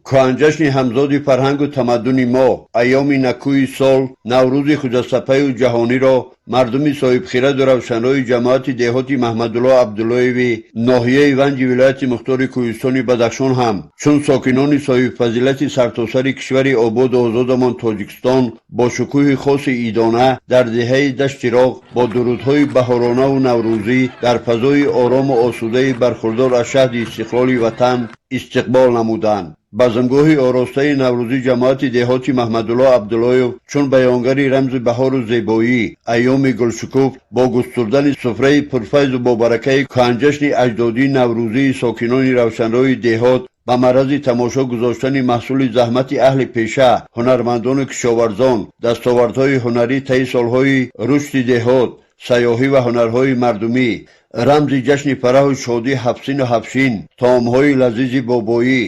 Кӯҳанҷашни ҳамзоди фарҳангу тамаддуни мо, айёми накӯи сол, Наврӯзи хуҷастапаю ҷаҳониро мардуми соҳибхираду равшанрои ҷамоати деҳоти Маҳмадулло Абдуллоеви ноҳияи Ванҷи вилояти мухтори Кӯҳистони Бадахшон ҳам чун сокинони соҳибфазилати сартосари кишвари ободу озодамон Тоҷикистон бо шукӯҳи хоси идона дар деҳаи Дашти Роғ бо дурудҳои баҳоронаву наврӯзӣ дар фазои орому осудаи бархурдор аз шаҳди истиқлоли ватан истиқбол намуданд. Базмгоҳи оростаи наврӯзӣ ҷамоати деҳоти Маҳмадулло Абдуллоев чун баёнгари рамзи баҳору зебоӣ, айёми гулшукуф, бо густурдани суфраи пурфайзу бобаракаи кӯҳанҷашни аҷдодии наврӯзии сокинони равшанрои деҳот ба маррази тамошо гузоштани маҳсули заҳмати аҳли пеша, ҳунармандону кишоварзон, дастовардҳои ҳунарӣ таи солҳои рушди деҳот, сайёҳӣ ва ҳунарҳои мардумӣ, рамзи ҷашни фараҳу шодӣ ҳафтсину ҳафтшин, таомҳои лазизи бобоӣ,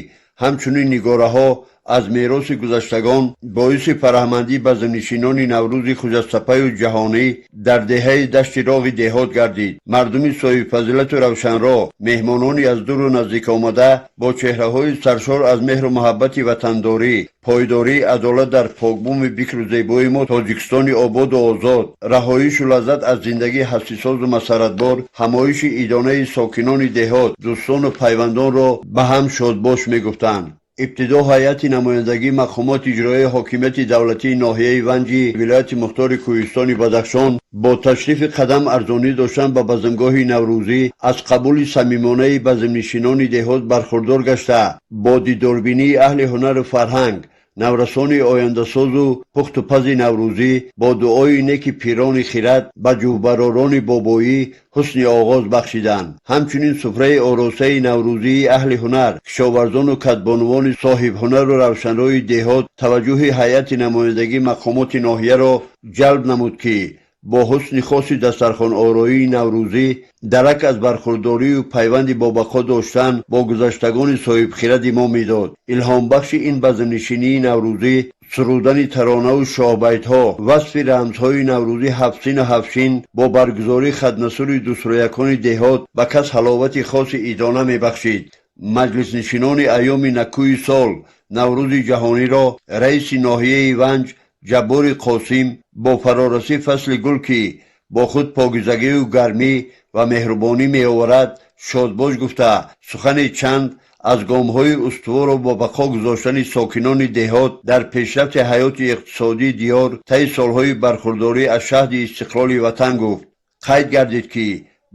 ҳамчунин нигораҳо аз мероси гузаштагон боиси фараҳмандӣ базмнишинони Наврӯзи хуҷастапаю ҷаҳонӣ дар деҳаи Дашти Роғи деҳот гардид. Мардуми соҳибфазилату равшанроҳ, меҳмонони аз дуру наздик омада бо чеҳраҳои саршор аз меҳру муҳаббати ватандорӣ, пойдории адолат дар покбуми бикру зебои мо Тоҷикистони ободу озод, раҳоишу лаззат аз зиндагии ҳастисозу масарратбор, ҳамоиши идонаи сокинони деҳот, дӯстону пайвандонро ба ҳам шодбош мегуфтанд. Ибтидо ҳайати намояндагии мақомоти иҷроияи ҳокимияти давлатии ноҳияи Ванҷи вилояти мухтори Кӯҳистони Бадахшон бо ташрифи қадам арзонӣ доштан ба базмгоҳи наврӯзӣ аз қабули самимонаи базмнишинони деҳот бархурдор гашта, бо дидорбинии аҳли ҳунару фарҳанг, наврасони ояндасозу пухту пази наврӯзӣ, бо дуои неки пирони хирад ба ҷӯбаророни бобоӣ ҳусни оғоз бахшиданд. Ҳамчунин суфраи оросаи наврӯзии аҳли ҳунар, кишоварзону кадбонувони соҳибҳунару равшанрои деҳот таваҷҷӯҳи ҳайати намояндагии мақомоти ноҳияро ҷалб намуд, ки бо ҳусни хоси дастархонороии наврӯзӣ дарак аз бархурдорию пайванди бобақо доштан бо гузаштагони соҳибхиради мо медод. Илҳомбахши ин базмнишинии наврӯзӣ сурудани таронаву шоҳбайтҳо, васфи рамзҳои наврӯзӣ ҳафтсину ҳафтшин бо баргузории хатмасури дусроякони деҳот ба кас ҳаловати хоси идона мебахшид. Маҷлиснишинони айёми накӯи сол, Наврӯзи ҷаҳониро раиси ноҳияи Ванҷ Ҷаббори Қосим бо фарорасии фасли гул, ки бо худ покизагию гармӣ ва меҳрубонӣ меоварад, шодбош гуфта, сухани чанд аз гомҳои устуворро бо бақо гузоштани сокинони деҳот дар пешрафти ҳаёти иқтисодии диёр таи солҳои бархурдорӣ аз шаҳди истиқлоли ватан гуфт. Қайд гардид, ки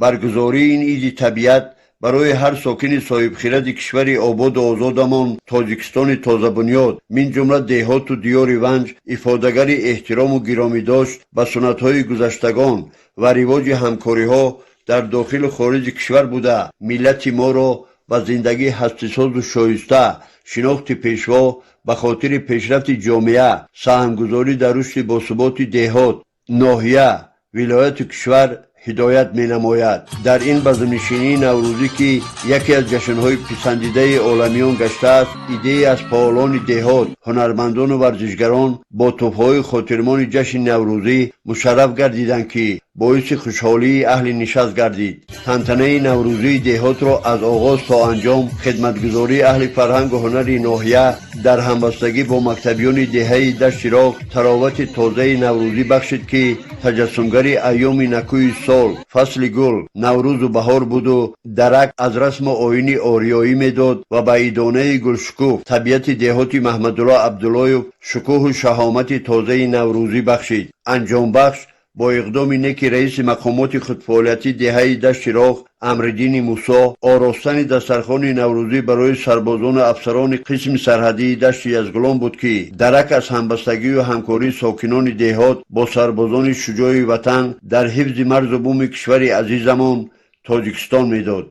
баргузории ин иди табиат барои ҳар сокини соҳибхиради кишвари ободу озодамон Тоҷикистони тозабунёд, мин ҷумла деҳоту диёри Ванҷ, ифодагари эҳтирому гиромидошт ба суннатҳои гузаштагон ва ривоҷи ҳамкориҳо дар дохилу хориҷи кишвар буда, миллати моро ба зиндагии ҳастисозу шоиста, шинохти пешво ба хотири пешрафти ҷомеа, саҳмгузорӣ дар рушди босуботи деҳот, ноҳия, вилояту кишвар ҳидоят менамояд. Дар ин базмнишинии наврӯзӣ, ки яке аз ҷашнҳои писандидаи оламиён гаштааст, иддае аз фаъолони деҳот, ҳунармандону варзишгарон бо тӯҳфаҳои хотирмони ҷашни наврӯзӣ мушарраф гардиданд, ки боиси хушҳолии аҳли нишаст гардид. Тантанаи наврӯзии деҳотро аз оғоз то анҷом хидматгузории аҳли фарҳангу ҳунари ноҳия дар ҳамбастагӣ бо мактабиёни деҳаи Дашти Роғ таровати тозаи наврӯзӣ бахшид, ки таҷассумгари айёми накӯи сол, фасли гул, Наврӯзу баҳор буду дарак аз расму оини ориёӣ медод ва ба идонаи гулшукуф табиати деҳоти Маҳмадулло Абдуллоев шукӯҳу шаҳомати тозаи наврӯзӣ бахшид. Анҷомбахш бо иқдоми неки раиси мақомоти худфаъолиятии деҳаи Дашти Роғ Амриддини Мусо оростани дастархони наврӯзӣ барои сарбозону афсарони қисми сарҳадии Дашти Язгулом буд, ки дарак аз ҳамбастагию ҳамкории сокинони деҳот бо сарбозони шуҷои ватан дар ҳифзи марзу буми кишвари азизамон Тоҷикистон медод.